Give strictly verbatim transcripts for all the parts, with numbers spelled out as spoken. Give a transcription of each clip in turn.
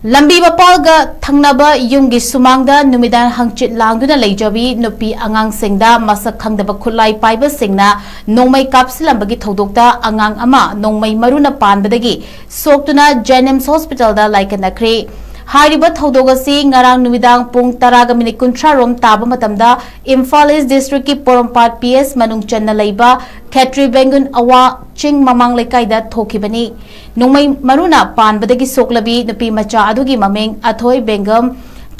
ꯂꯝꯕꯤ ꯃꯄꯥꯜꯒ ꯊꯪꯅꯕ ꯌꯨꯝꯒꯤ ꯁꯨꯃꯥꯡꯗ ꯅꯨꯃꯤꯗꯥꯡ ꯍꯪꯆꯤꯠ ꯂꯥꯡꯗꯨꯅ ꯂꯩꯖꯕꯤ ꯅꯨꯄꯤ ꯑꯉꯥꯡꯁꯤꯡꯗ ꯃꯁꯛ ꯈꯪꯗꯕ ꯈꯨꯠꯂꯥꯏ ꯄꯥꯏꯕꯁꯤꯡꯅ ꯅꯣꯡꯃꯩ ꯀꯥꯞꯁꯤꯜꯂꯝꯕꯒꯤ ꯊꯧꯗꯣꯛꯇ ꯑꯉꯥꯡ ꯑꯃ ꯅꯣꯡꯃꯩ ꯃꯔꯨꯅ ꯄꯥꯟꯕꯗꯒꯤ ꯁꯣꯛꯇꯨꯅ ꯖꯦꯅꯤꯝꯁ ꯍꯣꯁꯄꯤꯇꯥꯜꯗ ꯂꯥꯏꯀꯠꯅꯈ꯭ꯔꯦ꯫ ꯍꯥꯏꯔꯤꯕ ꯊꯧꯗꯣꯛ ꯑꯁꯤ ꯉꯔꯥꯡ ꯅꯨꯃꯤꯗꯥꯡ ꯄꯨꯡ ꯇꯔꯥꯒ ꯃꯤꯅꯤꯠ ꯀꯨꯟꯊ꯭ꯔꯥ ꯔꯣꯝ ꯇꯥꯕ ꯃꯇꯝꯗ ꯏꯝꯐꯥꯜ ꯏꯁ ꯗꯤꯁꯇ꯭ꯔꯤꯛꯀꯤ ꯄꯣꯔꯣꯝꯄꯥꯠ ꯄꯤ ꯑꯦꯁ ꯃꯅꯨꯡ ꯆꯟꯅ ꯂꯩꯕ ꯈꯦꯇ꯭ꯔꯤ ꯕꯦꯡꯒꯨꯟ ꯑꯋꯥꯡ ꯆꯤꯡ ꯃꯃꯥꯡ ꯂꯩꯀꯥꯏꯗ ꯊꯣꯛꯈꯤꯕꯅꯤ꯫ ꯅꯣꯡꯃꯩ ꯃꯔꯨꯅ ꯄꯥꯟꯕꯗꯒꯤ ꯁꯣꯛꯂꯕꯤ ꯅꯨꯄꯤ ꯃꯆꯥ ꯑꯗꯨꯒꯤ ꯃꯃꯤꯡ ꯑꯊꯣꯏ ꯕꯦꯡꯒꯝ,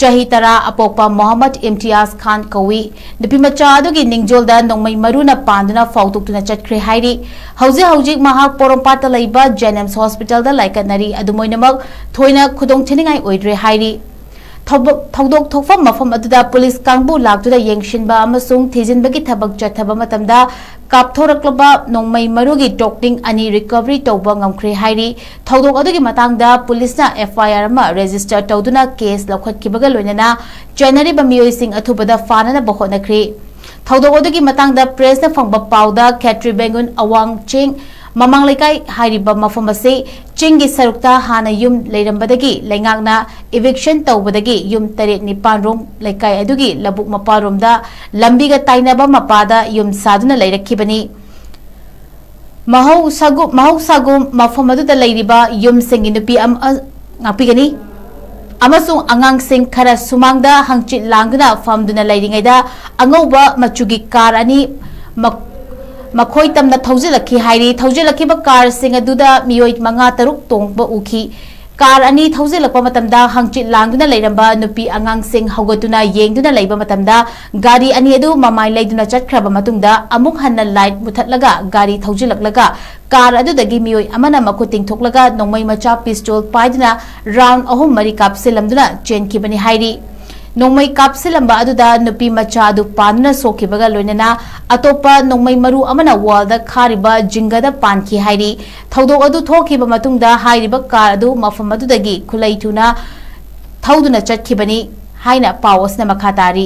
ꯆꯍꯤ ꯇꯔꯥ, ꯑꯄꯣꯛꯄ ꯃꯣꯍꯝꯃꯗ ꯏꯝꯇꯤꯌꯥꯖ ꯈꯥꯟ ꯀꯧꯏ꯫ ꯅꯨꯄꯤ ꯃꯆꯥ ꯑꯗꯨꯒꯤ ꯅꯤꯡꯖꯣꯜꯗ ꯅꯣꯡꯃꯩ ꯃꯔꯨꯅ ꯄꯥꯟꯗꯨꯅ ꯐꯥꯎꯗꯣꯛꯇꯨꯅ ꯆꯠꯈ꯭ꯔꯦ ꯍꯥꯏꯔꯤ꯫ ꯍꯧꯖꯤꯛ ꯍꯧꯖꯤꯛ ꯃꯍꯥꯛ ꯄꯣꯔꯣꯝꯄꯥꯠꯇ ꯂꯩꯕ ꯖꯦꯅꯤꯝꯁ ꯍꯣꯁꯄꯤꯇꯥꯜꯗ ꯂꯥꯏꯀꯠꯅꯔꯤ꯫ ꯑꯗꯨꯝ ꯑꯣꯏꯅꯃꯛ ꯊꯣꯏꯅ ꯈꯨꯗꯣꯡꯊꯤꯅꯤꯡꯉꯥꯏ ꯑꯣꯏꯗ꯭ꯔꯦ ꯍꯥꯏꯔꯤ꯫ ꯊꯧꯕ-, ꯊꯧꯗꯣꯛ ꯊꯣꯛꯐꯝ ꯃꯐꯝ ꯑꯗꯨꯗ ꯄꯨꯂꯤꯁ ꯀꯥꯡꯕꯨ ꯂꯥꯛꯇꯨꯅ ꯌꯦꯡꯁꯤꯟꯕ ꯑꯃꯁꯨꯡ ꯊꯤꯖꯤꯟꯕꯒꯤ ꯊꯕꯛ ꯆꯠꯊꯕ ꯃꯇꯝꯗ ꯀꯥꯞꯊꯣꯔꯛꯂꯕ ꯅꯣꯡꯃꯩ ꯃꯔꯨꯒꯤ ꯇꯣꯛꯇꯤꯡ ꯑꯅꯤ ꯔꯤꯀꯚꯔꯤ ꯇꯧꯕ ꯉꯝꯈ꯭ꯔꯦ ꯍꯥꯏꯔꯤ꯫ ꯊꯧꯗꯣꯛ ꯑꯗꯨꯒꯤ ꯃꯇꯥꯡꯗ ꯄꯨꯂꯤꯁꯅ ꯑꯦꯐ ꯑꯥꯏ ꯑꯥꯔ ꯑꯃ ꯔꯦꯖꯤꯁꯇꯔ ꯇꯧꯗꯨꯅ ꯀꯦꯁ ꯂꯧꯈꯠꯈꯤꯕꯒ ꯂꯣꯏꯅꯅ ꯆꯦꯟꯅꯔꯤꯕ ꯃꯤꯑꯣꯏꯁꯤꯡ ꯑꯊꯨꯕꯗ ꯐꯥꯅꯅꯕ ꯍꯣꯠꯅꯈ꯭ꯔꯦ꯫ ꯊꯧꯗꯣꯛ ꯑꯗꯨꯒꯤ ꯃꯇꯥꯡꯗ ꯄ꯭ꯔꯦꯁꯅ ꯐꯪꯕ ꯄꯥꯎꯗ ꯈꯦꯇ꯭ꯔꯤ ꯕꯦꯡꯒꯨꯟ ꯑꯋꯥꯡ ꯆꯤꯡ ꯃꯃꯥꯡ ꯂꯩꯀꯥꯏ ꯍꯥꯏꯔꯤꯕ ꯃꯐꯝ ꯑꯁꯤ ꯆꯤꯡꯒꯤ ꯁꯔꯨꯛꯇ ꯍꯥꯟꯅ ꯌꯨꯝ ꯂꯩꯔꯝꯕꯗꯒꯤ ꯂꯩꯉꯥꯛꯅ ꯏꯚꯤꯛꯁꯟ ꯇꯧꯕꯗꯒꯤ ꯌꯨꯝ ꯇꯔꯦꯠ ꯅꯤꯄꯥꯟ ꯔꯣꯝ ꯂꯩꯀꯥꯏ ꯑꯗꯨꯒꯤ ꯂꯧꯕꯨꯛ ꯃꯄꯥꯔꯣꯝꯗ ꯂꯝꯕꯤꯒ ꯇꯥꯏꯅꯕ ꯃꯄꯥꯗ ꯌꯨꯝ ꯁꯥꯗꯨꯅ ꯂꯩꯔꯛꯈꯤꯕꯅꯤ꯫ ꯃꯍꯧꯁꯥꯒꯨ-, ꯃꯍꯧꯁꯥꯒꯨꯝ ꯃꯐꯝ ꯑꯗꯨꯗ ꯂꯩꯔꯤꯕ ꯌꯨꯝꯁꯤꯡꯒꯤ ꯅꯨꯄꯤ ꯑꯃ, ꯉꯥꯛꯄꯤꯒꯅꯤ꯫ ꯑꯃꯁꯨꯡ ꯑꯉꯥꯡꯁꯤꯡ ꯈꯔ ꯁꯨꯃꯥꯡꯗ ꯍꯪꯆꯤꯠ ꯂꯥꯡꯗꯨꯅ ꯐꯝꯗꯨꯅ ꯂꯩꯔꯤꯉꯩꯗ ꯑꯉꯧꯕ ꯃꯆꯨꯒꯤ ꯀꯥꯔ ꯑꯅꯤ ꯃ-, ꯃꯈꯣꯏ ꯇꯝꯅ ꯊꯧꯖꯤꯜꯂꯛꯈꯤ ꯍꯥꯏꯔꯤ꯫ ꯊꯧꯖꯤꯜꯂꯛꯈꯤꯕ ꯀꯥꯔꯁꯤꯡ ꯑꯗꯨꯗ ꯃꯤꯑꯣꯏ ꯃꯉꯥ ꯇꯔꯨꯛ ꯇꯣꯡꯕ ꯎꯈꯤ꯫ ꯀꯥꯔ ꯑꯅꯤ ꯊꯧꯖꯤꯜꯂꯛꯄ ꯃꯇꯝꯗ ꯍꯪꯆꯤꯠ ꯂꯥꯡꯗꯨꯅ ꯂꯩꯔꯝꯕ ꯅꯨꯄꯤ ꯑꯉꯥꯡꯁꯤꯡ ꯍꯧꯒꯠꯇꯨꯅ ꯌꯦꯡꯗꯨꯅ ꯂꯩꯕ ꯃꯇꯝꯗ ꯒꯥꯔꯤ ꯑꯅꯤ ꯑꯗꯨ ꯃꯃꯥꯏ ꯂꯩꯗꯨꯅ ꯆꯠꯈ꯭ꯔꯕ ꯃꯇꯨꯡꯗ ꯑꯃꯨꯛ ꯍꯟꯅ ꯂꯥꯏꯠ ꯃꯨꯊꯠꯂꯒ ꯒꯥꯔꯤ ꯊꯧꯖꯤꯜꯂꯛꯂꯒ ꯀꯥꯔ ꯑꯗꯨꯗꯒꯤ ꯃꯤꯑꯣꯏ ꯑꯃꯅ ꯃꯈꯨꯠ ꯇꯤꯡꯊꯣꯛꯂꯒ ꯅꯣꯡꯃꯩ ꯃꯆꯥ ꯄꯤꯁꯇꯣꯜ ꯄꯥꯏꯗꯨꯅ ꯔꯥꯎꯟ ꯑꯍꯨꯝ ꯃꯔꯤ ꯀꯥꯞꯁꯤꯜꯂꯝꯗꯨꯅ ꯆꯦꯟꯈꯤꯕꯅꯤ ꯍꯥꯏꯔꯤ꯫ ꯅꯣꯡꯃꯩ ꯀꯥꯞꯁꯤꯜꯂꯝꯕ ꯑꯗꯨꯗ ꯅꯨꯄꯤ ꯃꯆꯥ ꯑꯗꯨ ꯄꯥꯟꯗꯨꯅ ꯁꯣꯛꯈꯤꯕꯒ ꯂꯣꯏꯅꯅ ꯑꯇꯣꯞꯄ ꯅꯣꯡꯃꯩ ꯃꯔꯨ ꯑꯃꯅ ꯋꯥꯜꯗ ꯈꯥꯔꯤꯕ ꯖꯤꯡꯒꯗ ꯄꯥꯟꯈꯤ ꯍꯥꯏꯔꯤ꯫ ꯊꯧꯗꯣꯛ ꯑꯗꯨ ꯊꯣꯛꯈꯤꯕ ꯃꯇꯨꯡꯗ ꯍꯥꯏꯔꯤꯕ ꯀꯥꯔ ꯑꯗꯨ ꯃꯐꯝ ꯑꯗꯨꯗꯒꯤ ꯈꯨꯂꯩ ꯊꯨꯅ ꯊꯧꯗꯨꯅ ꯆꯠꯈꯤꯕꯅꯤ ꯍꯥꯏꯅ ꯄꯥꯎ ꯑꯁꯤꯅ ꯃꯈꯥ ꯇꯥꯔꯤ꯫